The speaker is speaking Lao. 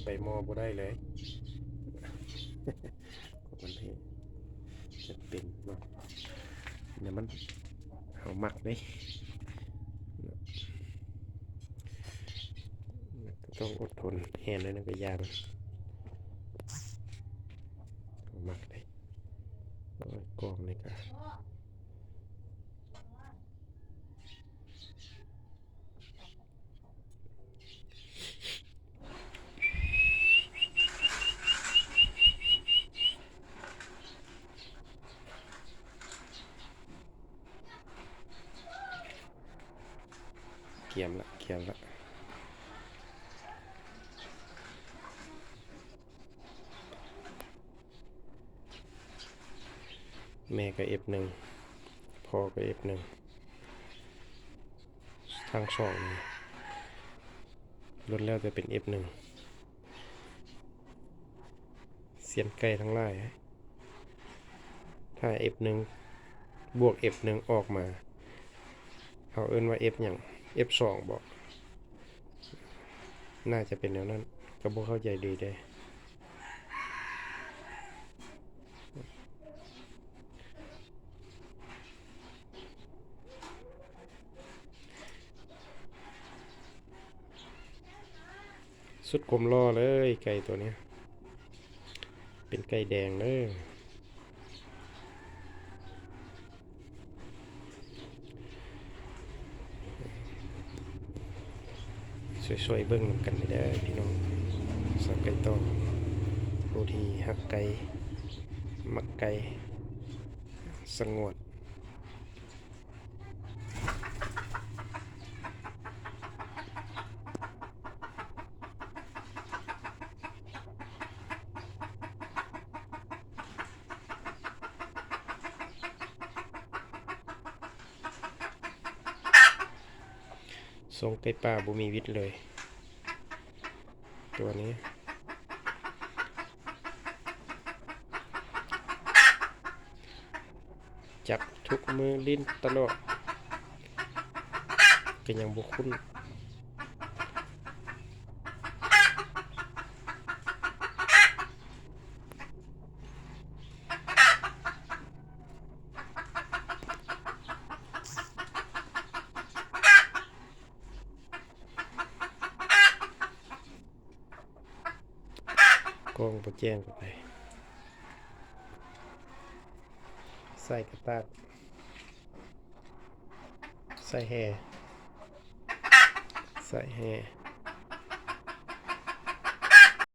ໄປໝໍບໍ່ໄດ້ເລີຍ ມັນໃຫ້ຈຳເປັນເນາະ ແນວມັນ ເຮົາມັກເດ້ ຕ້ອງອົດທົນ ແຮງໜ້ອຍໜຶ່ງກໍຢ່າມັນ ເຮົາມັກເດ້ ໂອ້ຍ ກອງນີ້ກໍ ກຽມລະ ກຽມລະ. ແມ່ກໍເອັຟໜຶ່ງ ພໍ່ກໍເອັຟໜຶ່ງ ທັງສອງນີ້ ລ້ວນແລ້ວແຕ່ເປັນເອັຟໜຶ່ງ ຊຽນໄກ່ທັງຫຼາຍ ຖ້າເອັຟໜຶ່ງ ບວກເອັຟໜຶ່ງອອກມາ ເຮົາເອີ້ນວ່າເອັຟຫຍັງ ເອັຟສອງບໍ? ໜ້າຈະເປັນແນວນັ້ນ ກໍບໍ່ເຂົ້າໃຈດີເດ້. ສຸດຄວາມຫຼໍ່ເລີຍ ໄກ່ໂຕນີ້ ເປັນໄກ່ແດງເດີ. ຊ່ວຍໆເບິ່ງນຳກັນເດີພີ່ນ້ອງ ສາວໄກ່ຕອງ ຜູ້ທີ່ຮັກໄກ່ ມັກໄກ່ ສະຫງວນ. ຊົງໄກ່ປ່າບໍ່ມີຫວິດເລີຍ ຕົວນີ້ ຈັບທຸກມື້ ຫຼິ້ນຕະຫຼອດ ກໍຍັງບໍ່ຄຸ້ນ. ກ້ອງບໍ່ແຈ້ງເຂົ້າໄປ ໃສ່ກະຕາດ ໃສ່ແຮ່ ໃສ່ແຮ່